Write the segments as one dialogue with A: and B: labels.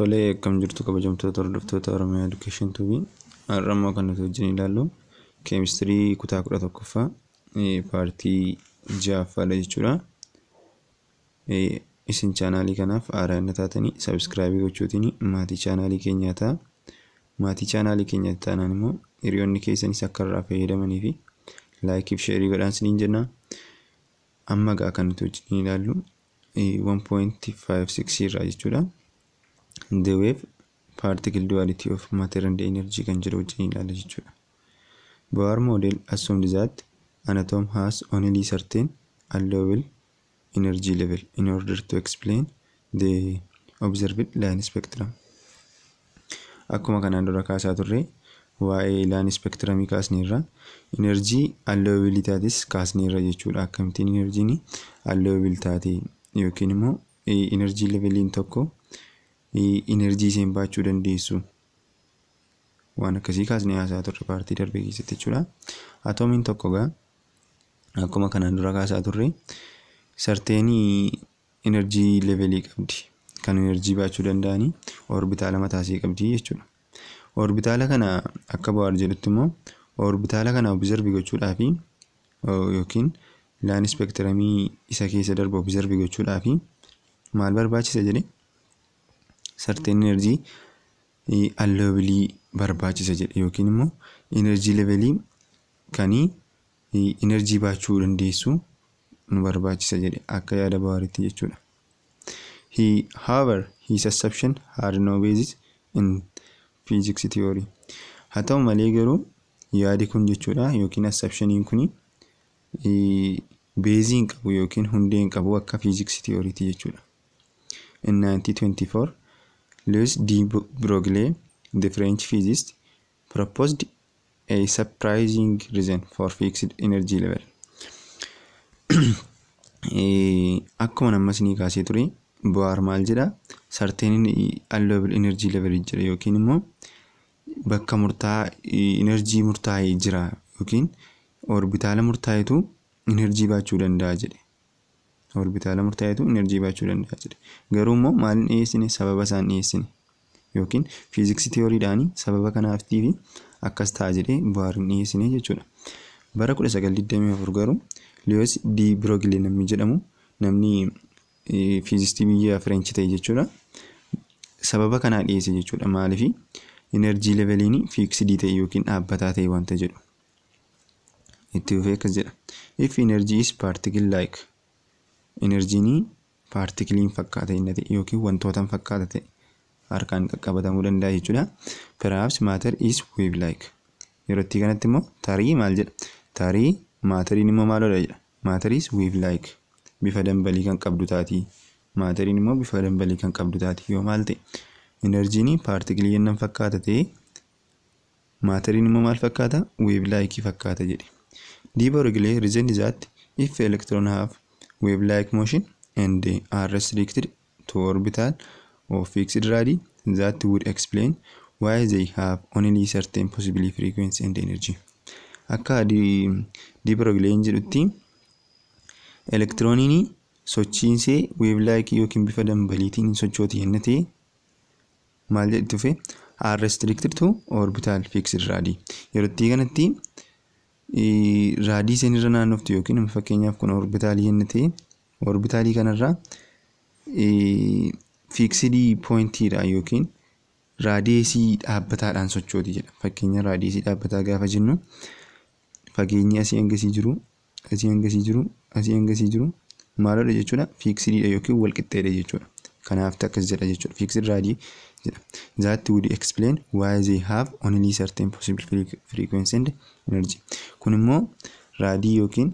A: Tolee, akkam jirtu kabajamtoota hordoftoota Oromiyaa Education TV. Har'a immoo kan nuti wajjin ilaallu keemistirii kutaa 11ffaa paartii ja'affaadha jechuudha. Isin chaanaalii kanaaf haaraa inni taatanii subscribe gochuutiin maatii chaanaalii keenyaa ta'a. Maatii chaanaalii keenyaa taanaan immoo hiriyoonni keessanis akka irraa fayyadamanii fi like fi share godhaan isiniin jenna. Amma egaa kan nuti wajjin ilaallu 1.56 irraa jechuudha. The wave particle duality of matter and energy kan jedhu wajjin ilaalla jechuudha. Bohr model assumed that an atom has only certain allowable energy level in order to explain the observed line spectrum. Akkuma kanaan dura kaasaa turre, waa'ee line spectrumii kaasneerra, energy allowable taatis kaasneerra jechuudha. Akkamittiin enerjiin allowable taate yookiin immoo energy leveliin tokko energy isheen baachuu dandeessu, waan akkasii kaasnee haasaa turre paartii darbe keessatti jechuudha. Atoomiin tokko egaa akkuma kanaan dura kaasaa turre certain energy levelii qabdi. Kan energy baachuu danda'anii orbitaala mataasii qabdi jechuudha. Orbitaala kana akka Bohr jedhutti immoo orbitaala kana observe gochuudhaaf yookiin line spectrumii isa keessa darbu observe gochuudhaaf maal barbaachisa jedhe? Certain energy allowable barbaachisa jedhe, yookiin immoo energy levelii kan energy baachuu dandeessu nu barbaachisa jedhe akka yaada Bohritti jechuudha. However, his assumption had no basis in physics theory. Haa ta'u malee garuu yaadi kun jechuudha yookiin assumptioniin kun base hin qabu yookiin hundee hin qabu akka physics theorytti jechuudha. In 1924, Louis de Broglie, the French physicist, proposed a surprising reason for fixed energy level. Akkuma amma isinii kaasee ture, Bohr maal jedha? Certain allowable energy level jira yookiin immoo bakka murtaa'aa energy murtaa'ee jira yookiin orbitaala murtaa'etu energy baachuu danda'a jedhe. Orbitaala murtaa'etu energy baachuu danda'a jedhe. Garuu immoo maal hin dhiyeessine? Sababa isaan dhiyeessine yookiin fiiziksii tiyooriidhaan sababa kanaafii akkas ta'a jedhee Bohr hin dhiyeessine jechuudha. Bara 1924 garuu Louis de Broglie namni jedhamu, namni fiizistii biyya Fireenchi ta'e jechuudha. Sababa kanaa dhiyeesse jechuudha. Maaliif energy leveliin fixed ta'e yookiin dhaabbataa ta'e wanta jedhu. Itti fufee akkas jedha. If energy is particle like, enerjiin paartikiliin fakkaata inni ta'e yookiin wantootaan fakkaata ta'e harkaan qaqqabatamuu danda'a jechuudha. Perhaps matter is wave like. Yeroo itti kanatti immoo tarii maal jedha? Tarii maateriin immoo maalodha jedha. Matter is wave like, bifa dambalii kan qabdu taati. Maateriin immoo bifa dambalii kan qabdu taati. Yoo maal ta'e? Enerjiin paartikilii yennan fakkaata ta'e, maateriin immoo maal fakkaata? Wave like fakkaata jedhe. De Broglie reasoned that if electron have wave like motion and they are restricted to orbital of fixed radii, that would explain why they have only certain possible frequency and energy. Akka de Broglien jedhutti elektirooniin sochiinsee wave like yookiin bifa dambaliitiin sochooti yenna ta'e, maal jedhi dhufe? Are restricted to orbital fixed radii. Yeroo itti kanatti raadii isheen irra naannoftu yookiin fakkeenyaaf kun orbitaalii yenna ta'e, orbitaalii kanarraa fixed pointiidha yookiin radiusii dhaabbataadhaan sochooti jedha. Fakkeenya radiusii dhaabbataa gaafa jennu, fageenyi asii hangasii jiru, asii hangasii jiru, asii hangasii jiru maalidha jechuudha? Fixediidha yookiin wal qixxeedha jechuudha. Kanaaf akkas jedha jechuudha. Fixed radii jedha. That would explain why they have only certain possible frequency and energy. Kun immoo raadii yookiin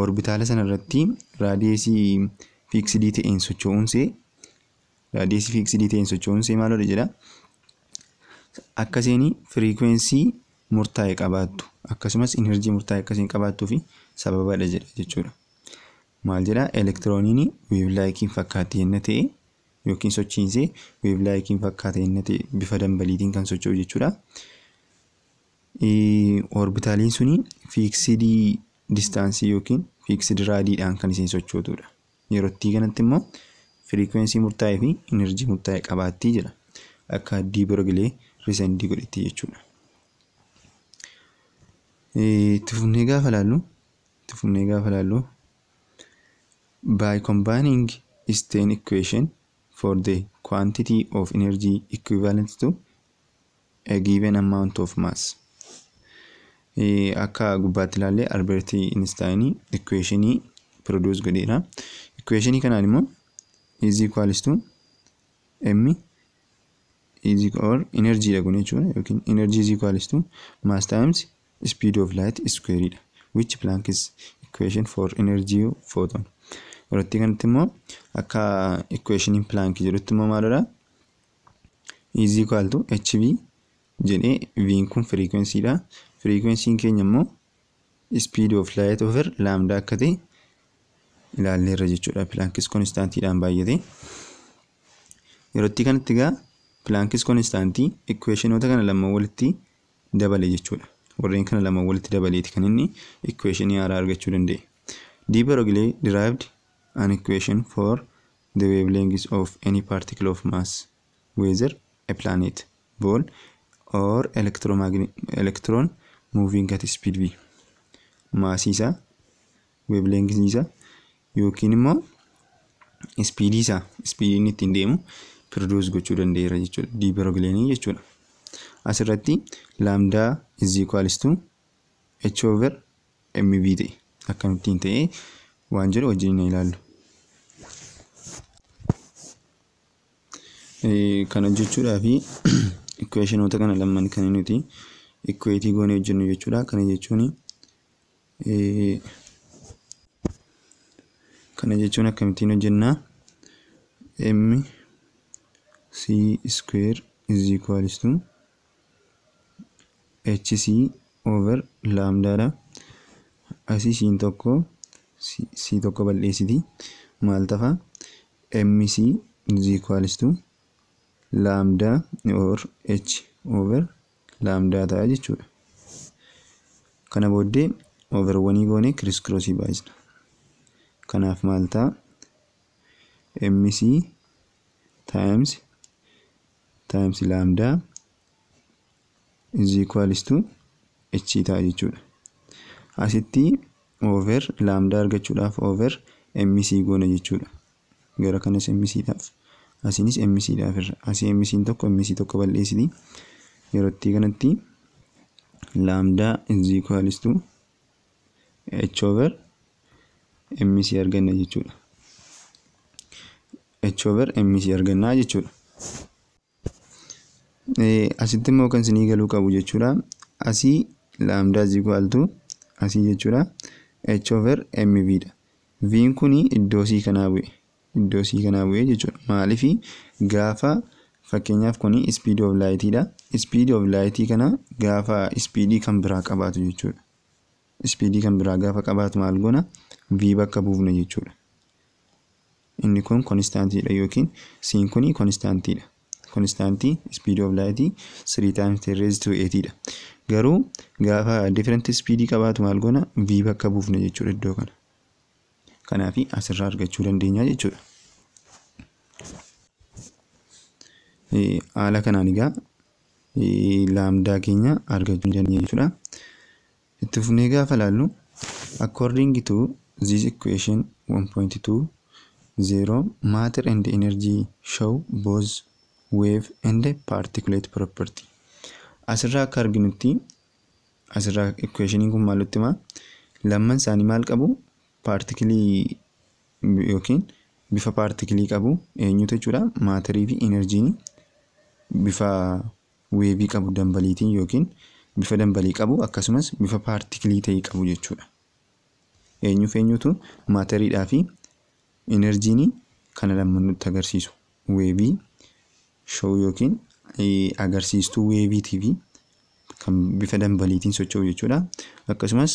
A: orbitaala sana irratti radiusii fixed ta'een socho'uunsee, radiusii fixed ta'een socho'uunsee maalidha jedha? Akka isheen frequency murtaa'e qabaattu akkasumas energy murtaa'e akkasiin qabaattuu fi sababadha jedha jechuudha. Maal jedha? Elektirooniin wave likeiin fakkaatti yenna ta'e yookiin sochiinsee wave likeiin fakkaata yenna ta'e, bifa dambaliitiin kan socho'u jechuudha. Orbitaaliin suni fixed distance yookiin fixed radiidhaan kan isheen sochootudha. Yeroo itti kanatti immoo frequency murtaa'ee fi energy murtaa'e qabaatti jedha. akka de Broglie reasoned godhetti jechuudha. Itti fufnee gaafa laallu by combining Einstein equation for the quantity of energy equivalent to a given amount of mass. Akka gubbaatti ilaalle Albert Einstein equationii produce godheera. Equationii kanaan immoo is equals to m is or energy dha kun jechuudha yookiin energy is equals to mass times speed of light square dha, which Planck is equation for energy photon. Yerootti kanatti immoo akka equationiin Planck jedhutti immoo maalidha? Is equal to hv jedhee v'n kun frequency dha. Frequency'n keenya immoo speed of light over lambda akka ta'e ilaalleerra jechuudha. Planck's constantiidhaan baay'ate. Yerootti kanatti egaa Planck's constantii equationoota kana lamaan walitti dabale jechuudha. Warreen kana lamaan walitti dabaleeti kan inni equationii haaraa argachuu danda'e. De Broglie derived an equation for the wavelength of any particle of mass, whether a planet, ball or electron moving at speed v. Maasii isaa, wavelength isaa yookiin immoo speedii isaa, speedii inni ittiin deemu produce gochuu danda'eera jechuudha. De Broglie jechuudha. Asirratti lambda is equals to h over mv ta'e akkamittiin ta'e waan jedhu wajjin ni ilaallu. Kana jechuudhaa fi equationoota kana lamaan kan nuti equate goonee hojjennu jechuudha. Kana jechuun akkamittiin hojjennaa? M c square is equals to hc over lambda dha. Asii siin tokko c tokko balleessiti maal tafa? Mc is equals to lambda or h over lambda ta'a jechuudha. Kana booddee over 1 goone criss crossii baay'isna. Kanaaf maal ta'a? Mc times lambda is equals to h ta'a jechuudha. Asitti over lambda argachuudhaaf over mc goona jechuudha. Gara kanas mc dhaaf asiinis mc dhaaf irra asii mc tokko mc tokko balleessiti. Yerootti kanatti lambda is equals to h over mc arganna jechuudha. H over mc arganna jechuudha. Asitti immoo kan isinii galuu qabu jechuudha. Asii lambda is equal to asii jechuudha h over mv dha. V'n kuni iddoo c kanaa bu'e. Iddoo c kanaa bu'e jechuudha. Maaliif gaafa fakkeenyaaf kuni speed of light dha. Speed of light kana gaafa speedii kan biraa qabaatu jechuudha. Speedii kan biraa gaafa qabaatu maal goona? V bakka buufna jechuudha. Inni kun constantiidha yookiin c'n kuni constantiidha. Constantii speed of light 3 times 10 raised to 8 dha. Garuu gaafa different speedii qabaatu maal goona? V bakka buufna jechuudha iddoo kana. Kanaaf asirraa argachuu dandeenya jechuudha. Haala kanaan egaa lambda keenya argachuu dandeenya jechuudha. Itti fufnee gaafa laallu according to this equation 1.20 matter and energy show both wave and particulate property. Asirraa akka arginutti asirraa equationiin kun maal nutti hima? Lamman isaanii maal qabu? Paartikilii yookiin bifa paartikilii qabu eenyutu jechuudha? Maatarii fi enerjiin bifa weevii qabu dambaliitiin yookiin bifa dambalii qabu akkasumas bifa paartikilii ta'e qabu jechuudha. Eenyuuf eenyutu? Maatariidhaa fi enerjiin kana lamman nutti agarsiisu. Weevii show yookiin agarsiistuu weeviitii fi kan bifa dambaliitiin socho'u jechuudha. Akkasumas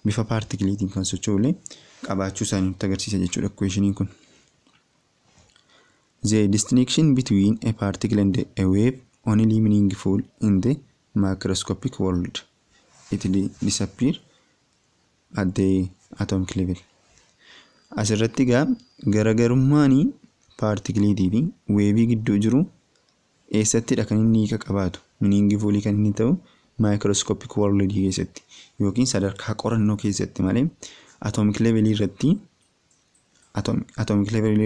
A: bifa paartikiliitiin kan socho'u illee qabaachuu isaanii nutti agarsiisa jechuudha equationiin kun. The distinction between a particle and a wave only meaningful in the macroscopic world. It disappear at the atomic level. Asirratti egaa garaagarummaan paartikiliitii fi weevii gidduu jiru Eessattidha kan inni hiika qabaatu? Meaningful kan inni ta'u microscopic world keessatti yookiin sadarkaa qorannoo keessatti malee atomic level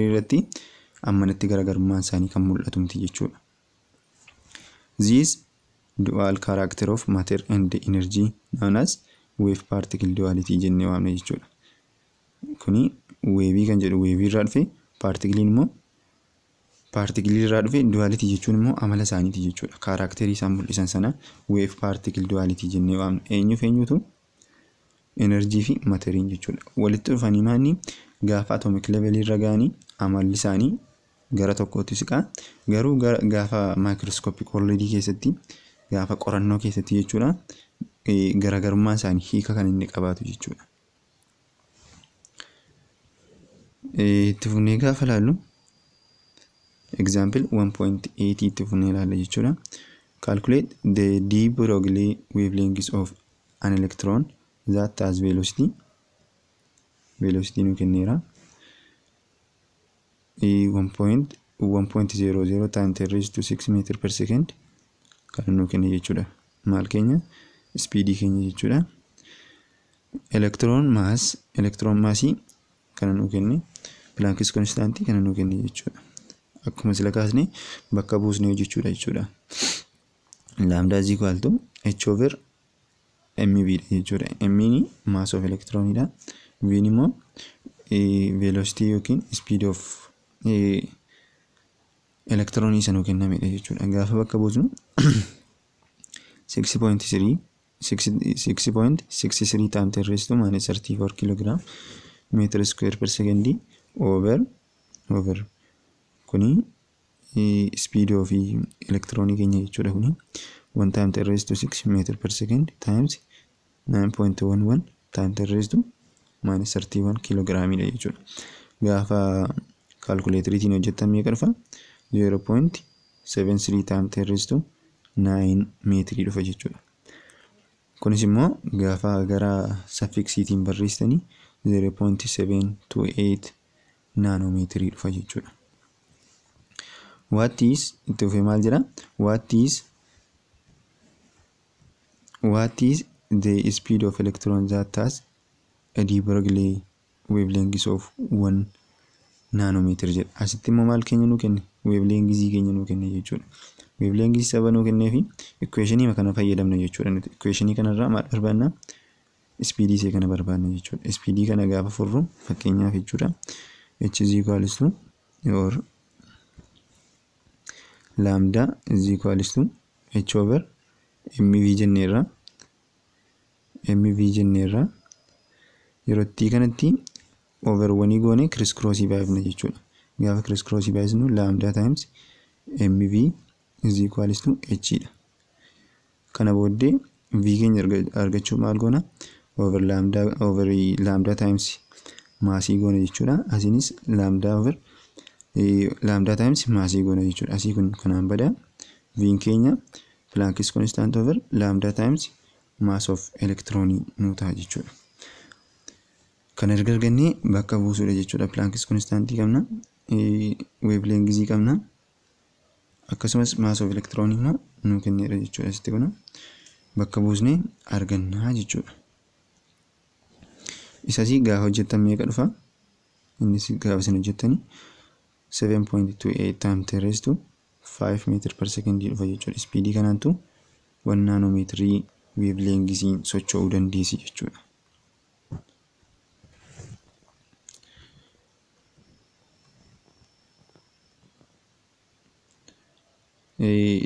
A: irratti ammanatti garaagarummaan isaanii kan mul'atu miti jechuudha. This dual character of matter and energy known as wave particle duality jennee waamna jechuudha. Kuni weevii kan jedhu weevii irraa dhufe, paartikiliin immoo paartikilii irraa dhufe, duality jechuun immoo amala isaaniiti jechuudha. Kaaraakterii isaan mul'isan sana wave particle duality jennee waamna. Eenyuuf eenyutu? Enerjii fi materiin jechuudha. Walitti dhufanii maanni gaafa atomic level irra ga'anii amalli isaanii gara tokkootti siqaa. Garuu gaafa microscopic world keessatti gaafa qorannoo keessatti jechuudha garaagarummaan isaanii hiika kan inni qabaatu jechuudha. Itti fufnee gaafa ilaallu example 1.8 itti fufnee ilaalla jechuudha. Calculate the de Broglie wavelength of an electron that has velocity nu kenneera 1.00 times 10 raised to 6 meter per second kan nu kenne jechuudha. Maal keenya? Speedii keenya jechuudha. Electron massii kan nu kenne, Planck's constant kan nu kenne jechuudha. Akkuma sila kaasne bakka buusnee hojjechuudha jechuudha. Lambda is equal to h over mv dha jechuudha. M ni mass of electron dha. V immoo velocity yookiin speed of electron isa nu kennamedha jechuudha. Gaafa bakka buusnu 6.63 times 10 raised to minus 34 kilogram meter square per second over kuni speed of electron keenya jechuudha. Kuni 1 times 10 raised to 6 meter per second times 9.11 times 10 raised to minus 31 kilogram dha jechuudha. Gaafa calculatoriitiin hojjettan meeqa dhufa? 0.73 times 10 raised to 9 meetirii dhufa jechuudha. Kunis immoo gaafa gara suffixiitiin barreessitanii 0.728 naanoomeetirii dhufa jechuudha. What is itti fufee maal jedha? What is the speed of electron that has a de Broglie wavelength of 1 nanometer jedha. Asitti immoo maal keenya nuu kenne? Wavelength keenya nuu kenne jechuudha. Wavelength saba nuu kennee fi equationii kana fayyadamna jechuudha. Nuti equationii kanarraa maal barbaanna? Speedii isee kana barbaanna jechuudha. Speedii kana gaafa furru fakkeenyaaf jechuudha. H is equals to or lambda is equals to h over mv jenneerra. mv jenneerra. Yeroo itti kanatti over 1 goone criss crossii baay'ifna jechuudha. Gaafa criss crossii baay'isnu lambda times mv is equals to h dha. Kana booddee v keenya argachuu maal goona? Over lambda times maasii goona jechuudha. Asiinis lambda over lambda times maasii goona jechuudha. Asii kun kanaan bada v keenya Planck's constant over lambda times mass of electron nu ta'a jechuudha. Kan erga argannee bakka buusuudha jechuudha. Planck's constant qabna, wavelength qabna, akkasumas mass of electron immoo nu kenneera jechuudha. Asitti kun bakka buusnee argannaa jechuudha. Isasii gaafa hojjettan meeqa dhufa? Innis gaafa isin hojjettanii 7.28 times 10 raised to 5 meter per second dhufa jechuudha. Speedii kanaantu 1 naanoomeetirii wavelengthiin socho'uu dandeessi jechuudha.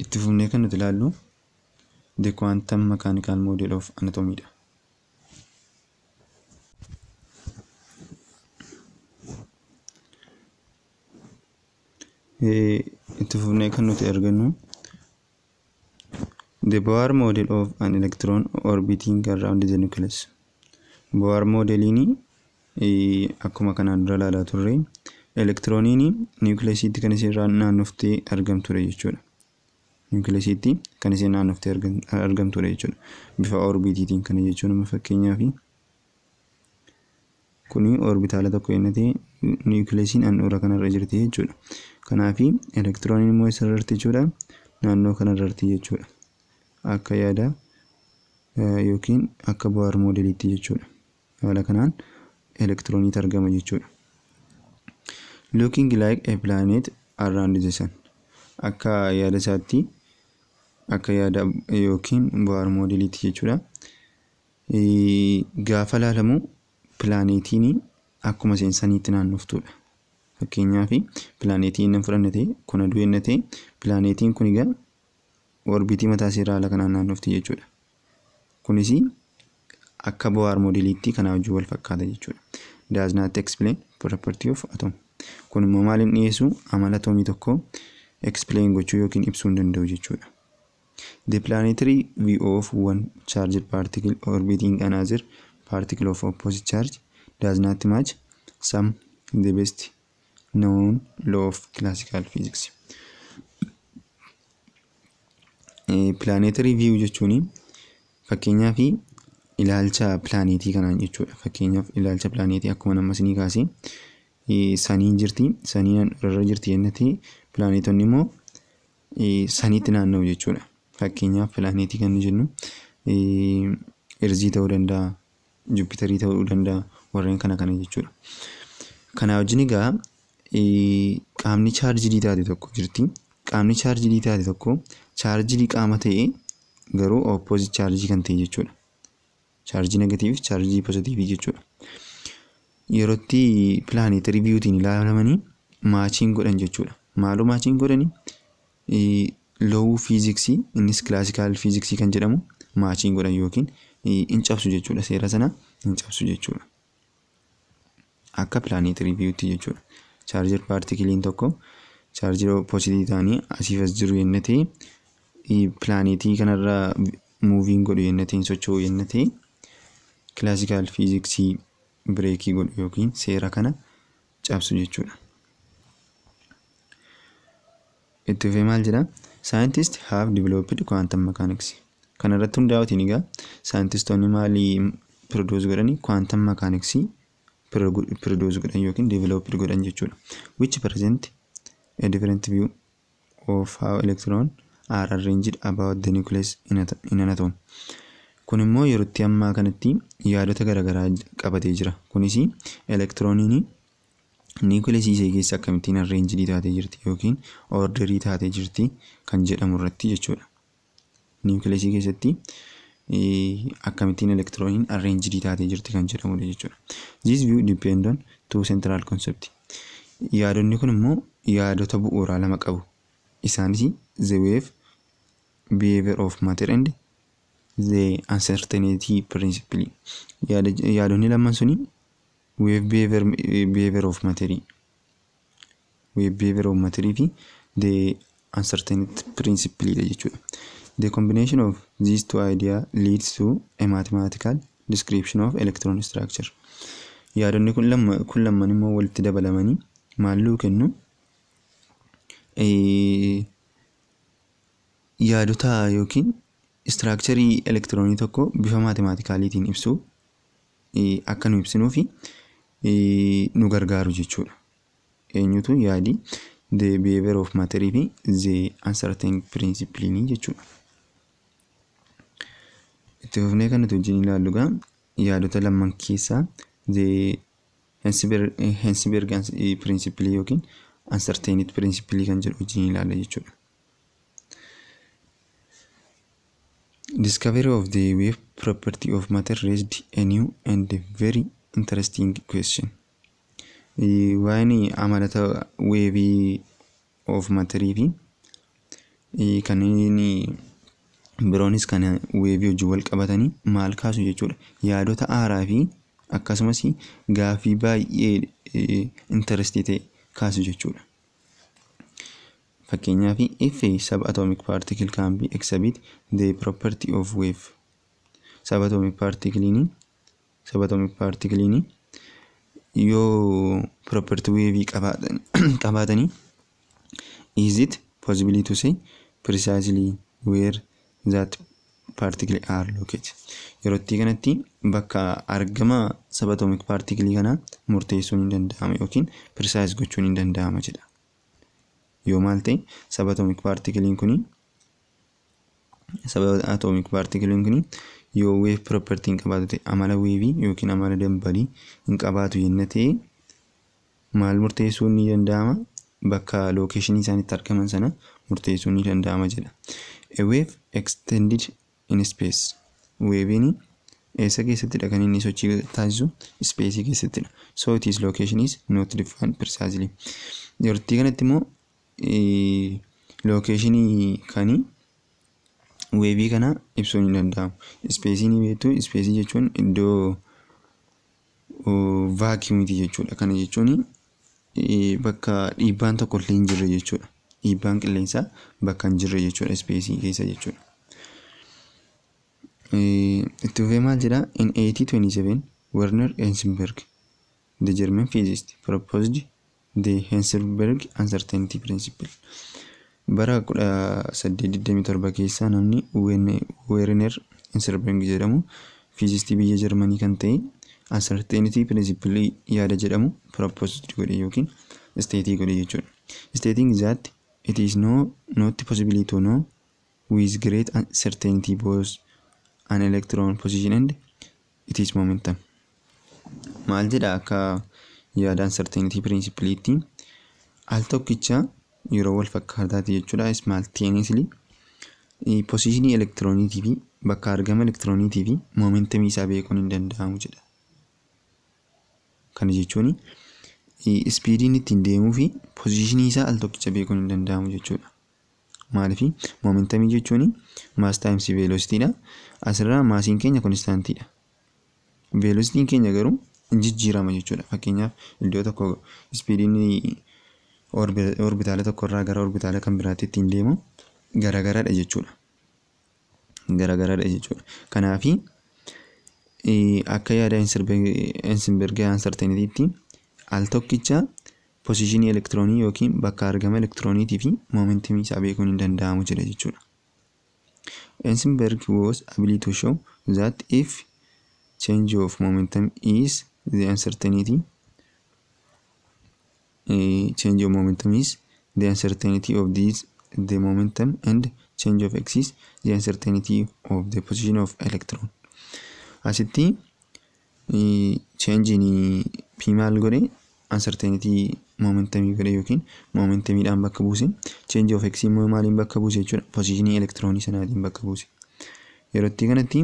A: Itti fufnee kan nuti ilaallu the quantum mechanical model of anatomy dha. Itti fufnee kan nuti argannu the Bohr model of an electron orbiting around the nucleus. Bohr modeliin akkuma kanaan dura ilaalaa turre elektirooniin niwukileesiitti kan isheen naannoftee argamtudha jechuudha. Niwukileesiitti kan isheen naannoftee argamtudha jechuudha. Bifa orbiitiitiin kana jechuun amma fakkeenyaaf kuni orbitaala tokko inni ta'e niwukileesiin handhuura kanarra jirti jechuudha. Kanaaf elektirooniin immoo eessarra jirti jechuudha? naannoo kanarratti jechuudha. Akka yaada yookiin akka Bohr modeliitti jechuudha. Haala kanaan elektirooniitu argama jechuudha. Looking like a planet around the sun. Akka yaada isaatti, akka yaada yookiin Bohr modeliitti jechuudha. Gaafa ilaalamu pilaanetiin akkuma isheen saniitti naannoftudha. Fakkeenyaaf, pilaanetii inni fudhanne ta'e kun aduu inni ta'e, pilaanetiin kun egaa orbiitii mataa ishee irraa haala kanaan naannofti jechuudha. Kunis akka Bohr modeliitti kanaa wajjin wal fakkaata jechuudha. Does not explain property of atom. Kun immoo maal hin dhiyeessu? Amala atomii tokko explain gochuu yookiin ibsuu hin danda'u jechuudha. The planetary view of one charged particle orbiting another particle of opposite charge does not match some the best known law of classical physics. Planetary view jechuun fakkeenyaaf ilaalcha pilaanetii kanaan jechuudha. Fakkeenyaaf, ilaalcha pilaanetii akkuma nama isinii kaasee saniin jirti, saniin irra jirti jennee, pilaanetonni immoo saniitti naanna'u jechuudha. Fakkeenyaaf, pilaanetii kan jennu Earthii ta'uu danda'a, Jupiterii ta'uu danda'a, warreen kana kana jechuudha. Kanaa wajjin egaa qaamni chargedii taate tokko jirti. Qaamni chargedii taate tokko chargedii qaama ta'ee garuu opposite chargeii kan ta'e jechuudha. Chaarjii negatiivii fi chaarjii pozitiivii jechuudha. Yerootti planetary viewtiin ilaalamanii matchiin godhan jechuudha. Maaloo matchiin godhanii? Law fiiziksii, innis classical fiiziksii kan jedhamu matchiin godhan yookiin hin cabsu jechuudha. Seera sana hin cabsu jechuudha. Akka planetary viewtti jechuudha. Charged particleiin tokko chaarjii oppositeii ta'anii asiif as jiru yennaa ta'e, pilaanetii kanarra moveiin godhu yennaa ta'e, hin socho'u yennaa ta'e, classical fiiziksii breakii godhu yookiin seera kana cabsu jechuudha. Itti fufee maal jedhaa? Scientists have developed quantum mechanics. Kana irratti hundaa'uutiin egaa saayintistoonni maalii produce godhani? Quantum mechanics produce godhan yookiin developed godhan jechuudha. Which present a different view of how electron are arranged about the nucleus in an atom. Kun immoo yerootti ammaa kanatti yaadota garaagaraa qabatee jira. Kunis elektirooniin niikuleesii ishee keessa akkamittiin arrangedii taatee jirti yookiin orderii taatee jirti kan jedhamu irratti jechuudha. Niikuleesii keessatti akkamittiin elektirooniin arrangedii taatee jirti kan jedhamudha jechuudha. This view depend on two central concept. Yaadonni kun immoo yaadota bu'uuraa lama qabu. Isaanis the wave behavior of matter and the uncertainty principle. Yaadonni lamaan suni wave behavior of matter, wave behavior of matter fi the uncertainty principle dha jechuudha. The combination of these two ideas leads to a mathematical description of electron structure. Yaadonni kun lama kun lamaan immoo walitti dabalamanii maalluu kennu? Yaadota yookiin structureii elektiroonii tokko bifa mathematicaliitiin ibsuu akka nu ibsinuu fi nu gargaaru jechuudha. Eenyutu yaadi? The behavior of matter fi the uncertain principle jechuudha. Itti fufnee kan nuti wajjin ilaallu egaa yaadota lamaan keessaa the Heisenberg principle yookiin uncertainty principle kan jedhu wajjin ilaalla jechuudha. Discovery of the wave property of matter raised a new and very interesting question. Waa'een amalata waveii of matterii fi kanneen biroonis kan waveii wajjin wal qabatanii maal kaasu jechuudha. Yaadota haaraa fi akkasumas gaaffii baay'ee interestii ta'e kaasu jechuudha. Fakkeenyaaf, if a subatomic particle can be exhibit the property of wave, subatomic particlein yoo property wave qabaatanii, is it possible to say precisely where that particle are located? Yerootti kanatti bakka argama subatomic particle kanaa murteessuun hin danda'ama yookiin precise gochuun hin danda'ama jedha. Yoo maal ta'e? Subatomic particlein kuni Sababa atomic particleiin kun yoo wave property hin qabaatu ta'e, amala waveii yookiin amala dambalii hin qabaatu yenna ta'e, maal murteessuun ni danda'ama? Bakka locationii isaan itti argaman sana murteessuun ni danda'ama jedha. A wave extended in space. Waveiin eessa keessattidha kan inni sochii taasisu? Spaceii keessattidha. So its location is not defined precisely. Yeroo kanatti immoo locationii kan waveii kana ibsuun hin danda'amu. Spaceii ni beektu, spaceii jechuun iddoo vacuumiiti jechuudha. Kana jechuun bakka dhiibbaan tokko illee hin jirre jechuudha. Dhiibbaan qilleensaa bakka hin jirre jechuudha spaceii keessa jechuudha. Itti fufee maal jedhaa? In 1827, Werner Heisenberg, the German physicist, proposed the Heisenberg uncertainty principle. Bara 1827 keessa namni Werner Heisenberg jedhamu, physicistii biyya Jarmanii kan ta'e, uncertainty principle yaada jedhamu proposed godhe yookiin state godhe jechuudha. Stating that it is not possible to know with great certainty both an electron position and its momentum. Maal jedha? Akka yaada uncertainty principleetti al tokkicha yeroo wal fakkaataati jechuudha, simultaneously positionii elektirooniitii fi bakka argama elektirooniitii fi momentumii isaa beekuun hin danda'amu jedha. Kana jechuun speediin ittiin deemuu fi positionii isaa al tokkicha beekuun hin danda'amu jechuudha. Maaliif? Momentumii jechuun mass times velocitydha. Asirraa massiin keenya constantiidha. Velocityn keenya garuu hin jijjiirama jechuudha. Fakkeenyaaf, iddoo tokko speediin orbitaala tokkorraa gara orbitaala kan biraatti ittiin deemu garagaradha jechuudha. Garagaradha jechuudha. Kanaafi akka yaada Heisenberg uncertaintytti al tokkicha positionii elektiroonii yookiin bakka argama elektirooniitii fi momentumii isaa beekuun hin danda'amu jedha jechuudha. Heisenberg was able to show that if change of momentum is the uncertainty change of momentum is the uncertainty of this the momentum and change of x is the uncertainty of the position of electron. Asitti change in p maal godhe? Uncertainty momentumii godhe yookiin momentumiidhaan bakka buuse. Change of x immoo maaliin bakka buuse jechuudha? Positionii elektiroonii sanaatiin bakka buuse. Yeroo itti kanatti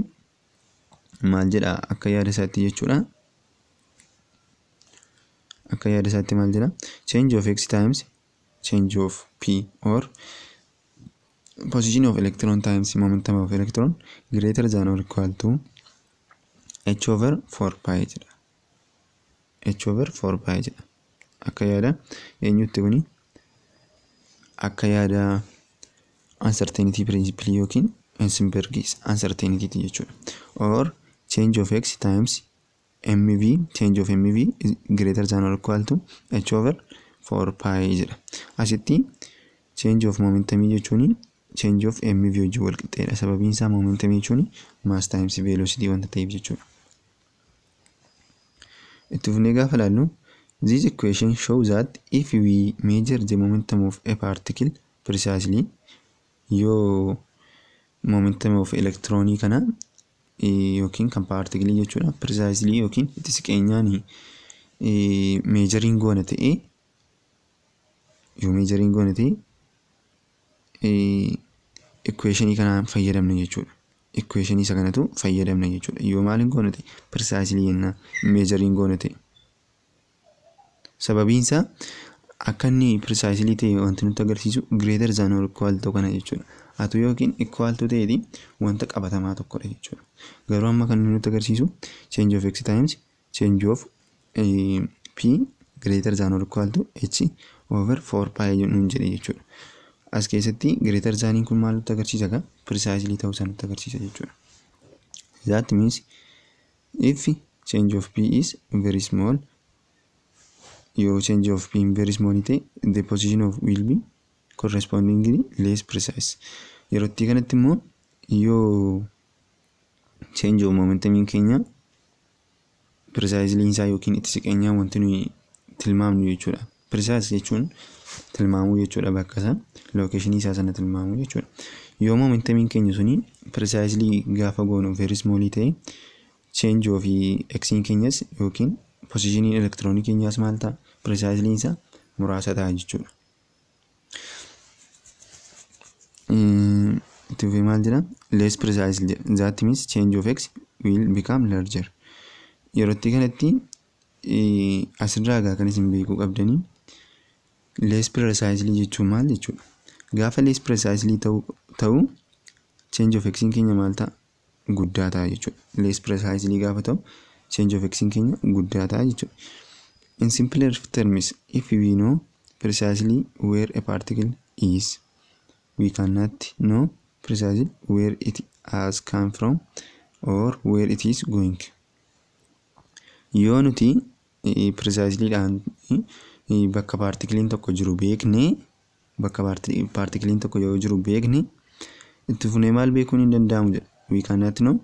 A: maal jedha akka yaada isaatti jechuudha? Akka yaada isaatti maal jedha? Change of x times change of p or position of electron times momentum of electron greater than or equal to h over 4 pi jedha. H over 4 pi jedha. Akka yaada eenyutti kuni? Akka yaada uncertainty principle yookiin Heisenberg's uncertainty jechuudha. Or change of x times mv, change of mv is greater than or equal to h over 4 pi jedha. Asitti change of momentum jechuun change of mv wajjin wal qixxeedha. Sababiin isaa momentum jechuun mass times velocity wanta ta'eef jechuudha. Itti fufnee gaafa ilaallu, this equation shows that if we measure the momentum of a particle precisely, yoo momentum of electronii kana yookiin kan particleii jechuudha, precisely yookiin itti siqeenyaan measureiin goona ta'e, yoo measureiin goona ta'e, equationii kanaan fayyadamna jechuudha. Equationii isa kanatu fayyadamna jechuudha. Yoo maaliin goona ta'e? Precisely jennaan measureiin goona ta'e. Sababiin isaa akka inni precisely ta'e wanti nutti agarsiisu greater than or equal to kana jechuudha. Atu yookiin equal to ta'eeti wanta qabatamaa tokkodha jechuudha. Garuu amma kan nutti agarsiisu change of x times change of p greater than or equal to h over 4 pi nuun jedhe jechuudha. As keessatti greater thaniin kun maal nutti agarsiisa gaa? Precisely ta'uu isaa nutti agarsiisa jechuudha. That means if change of p is very small, yoo change of p very small ta'e, the position of will be correspondingly less precise. Yeroo itti kanatti immoo yoo change of momentum keenya precisely isaa yookiin itti siqeenyaan wanti nuyi tilmaamnu jechuudha. Precise jechuun tilmaamuu jechuudha, bakka isaa, locationii isaa sana tilmaamuu jechuudha. Yoo momentumiin keenya suni precisely gaafa goonu very small ta'e, change of x keenyas yookiin positioniin elektiroonii keenyaas maal ta'a? Precisely isaa muraasa ta'a jechuudha. Itti fufee maal jedha? Less precisely jedha. That means change of x will become larger. Yerootti kanatti asirraa egaa kan isin beekuu qabdanii, less precisely jechuun maal jechuudha? Gaafa less precisely ta'u, change of x keenya maal ta'a? Guddaa ta'a jechuudha. Less precisely gaafa ta'u, change of x keenya guddaa ta'a jechuudha. In simpler terms, if we know precisely where a particle is, we cannot know precisely where it has come from or where it is going. Yoo nuti precisely dhaan bakka paartikiliin tokko jiru beekne, bakka paartikiliin tokko yoo jiru beekne, itti fufnee maal beekuun hin danda'amu jedha. We cannot know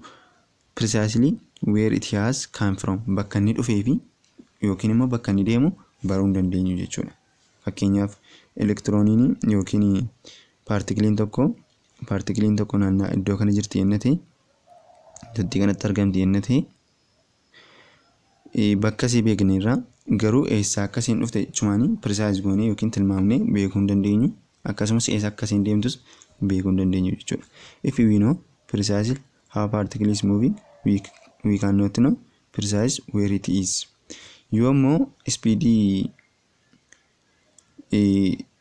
A: precisely where it has come from. Bakka inni dhufee fi yookiin immoo bakka inni deemu baruu hin dandeenyu jechuudha. Fakkeenyaaf, elektirooniin yookiin paartikiliin tokko naannaa iddoo kana jirti yenna ta'e, iddootti kanatti argamti yenna ta'e, bakka isii beekne irraa garuu eessaa akka isheen dhufte jechumaanii precise goonee yookiin tilmaamnee beekuu hin dandeenyu, akkasumas eessa akka isheen deemtus beekuu hin dandeenyu jechuudha. If we know precisely how particle is moving, we cannot know precise where it is. Yoo immoo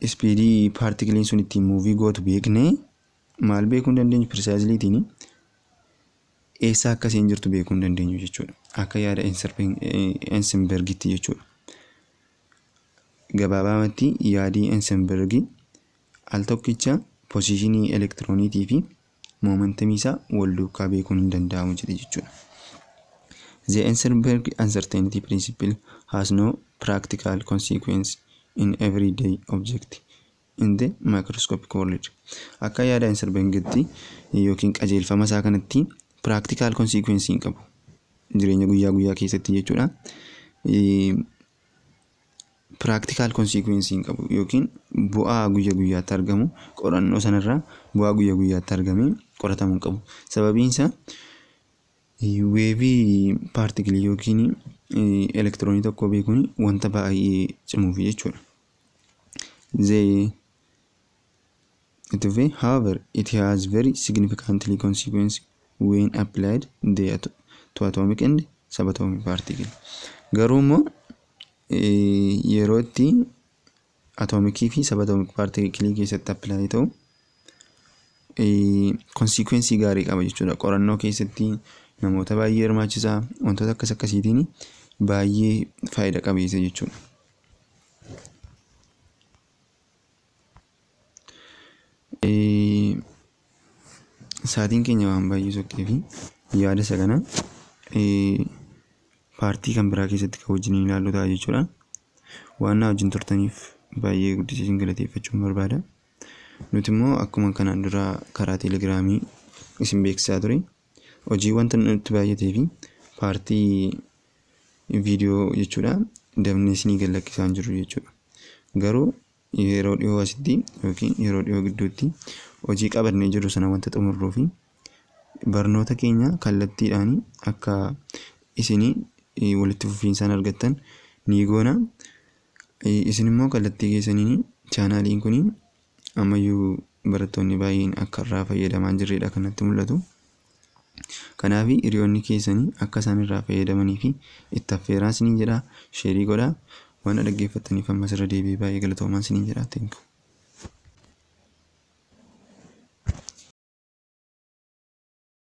A: speedii paartikiliin sun ittiin move gootu beeknee, maal beekuu hin dandeenyu? Preciselytiin eessa akka isheen jirtu beekuu hin dandeenyu jechuudha. Akka yaada Heisenbergitti jechuudha. Gabaabamatti yaadii Heisenberg al tokkicha positionii elektirooniitii fi momentumii isaa wal duukaa beekuun hin danda'amu jedhe jechuudha. The Heisenberg uncertainty principle has no practical consequence in everyday object in the microscopic world. Akka yaada Heisenbergitti yookiin qajeelfama isaa kanatti practical consequence hin qabu jireenya guyyaa guyyaa keessatti jechuudha. Practical consequence hin qabu yookiin bu'aa guyyaa guyyaatti argamu, qorannoo sanarraa bu'aa guyyaa guyyaatti argamee qoratamuu hin qabu. Sababiin isaa, waveii paartikilii yookiin elektiroonii tokko beekuun wanta baay'ee cimuuf jechuudha. The itti fufee, however, it has very significantly consequence when applied to atomic and subatomic particle. Garuu immoo yeroo itti atomicii fi subatomic particle keessatti apply ta'u consequence gaarii qaba jechuudha. Qorannoo keessatti namoota baay'ee hirmaachisaa, wantoota akkas akkasiitiin baay'ee faayida qabeessa jechuudha. Sa'aatiin keenya waan baay'ee sokkee fi yaada isa kana partii kan biraa keessatti kan wajjin ilaallu ta'a jechuudha. Waan na wajjin turtaniif baay'ee guddisee isin galateeffachuun barbaada. Nuti immoo akkuma kanaan dura karaa teelegiraamii isin beeksisaa ture, hojii wanta nutti baay'atee fi partii viidiyoo jechuudha dafnee isinii gad lakkisaa hin jirru jechuudha. Garuu yeroo dhiyoo asitti yookiin yeroo dhiyoo gidduutti hojii qabannee jirru sana wanta xumurruu fi barnoota keenya kallattiidhaan akka isinii walitti fufiinsaan argattan ni goona. Isin immoo kallattii keessaniin chaanaaliin kun ammayyuu barattoonni baay'een akka irraa fayyadamaa hin jirredha kan natti mul'atu. Kanaaf hiriyoonni keessanii akka isaan irraa fayyadamanii fi itti affeeraa isiniin jedha, share godhaa. Waan dhaggeeffattaniif ammas irra deebi'ee baay'ee galatoomaa isiniin jedha. Thank you.